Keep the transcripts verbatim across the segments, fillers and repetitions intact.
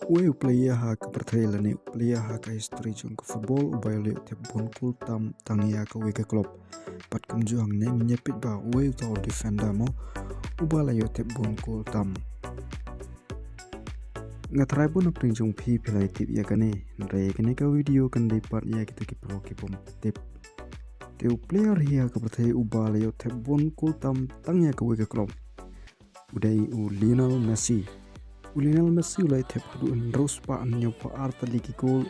Uwei u player ha ka pyrthei lane u player ha ka history jong ka football uba la ïoh thep bun kol tam tang ïa kawei ka club. Bad kumjuh hangne ngin ïa peit ba uwei uta u defender mo uba la ïoh thep bun kol tam. Nga tharai bun na pdeng jong phi phi la ïa tip ïa kane. Hynrei kane ka video kan dei pat ïa kita ki pro ki bym tip. Te u player hi ha ka pyrthei uba la ïoh thep bun kol tam tang ïa kawei ka club u dei u Lionel Messi. U Lionel Messi u la ïoh thep haduh hynriew spah hynñiewphew ar tylli ki kol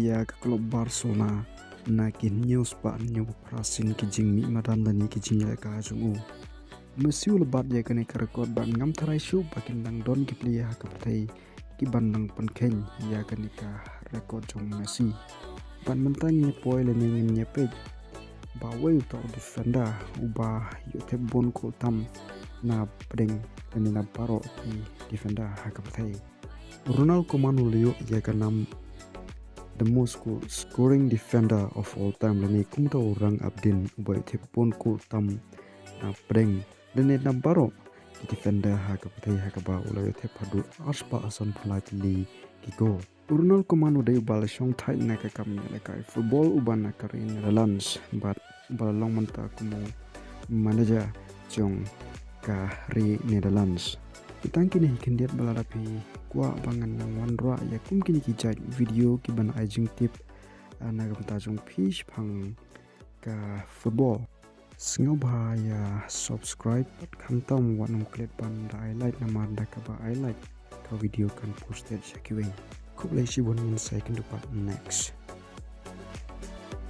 ïa ka club Barcelona na ki hynñiew spah hynñiewphew phra sien ki jingmih madan lane ki jingïalehkai jong u. Messi u la bat ïa kane ka record bad ngam tharai shuh ba kin dang don ki player ha ka pyrthei ki ban dang pynkheiñ ïa kane ka record jong Messi. Bad mynta ngin ïa poi lane ngin ïa peit ba uwei uta u defender uba ïoh thep bun kol tam na pdeng lane na baroh ki defender ha ka pyrthei. Ronald Koeman u la ïoh ïa ka nam the most goal scoring defender of all time lane kum uta u rang abdin uba ïoh thep bun kol tam na pdeng lane na baroh ki defender ha ka pyrthei ha kaba u la ïoh thep haduh ar spah sanphew lai tylli ki kol. U Ronald Koeman u dei uba la shong thait na ka kam ïalehkai football uba na ka ri Netherlands bad uba la long mynta kum u manager jong ka ri Netherlands. Te tang kine hi khyndiat ba lada phi kwah ba ngan nang wanrah ïa kum kine ki jait video kiban ai jingtip, ah, na ka bynta jong phi shaphang ka football. Sngewbha ïa subscribe bad khamtam wat nym klet ban da ai like namar da kaba ai like ka video kan posted sha kiwei. Khublei shibun, ngin sa ïakynduh pat next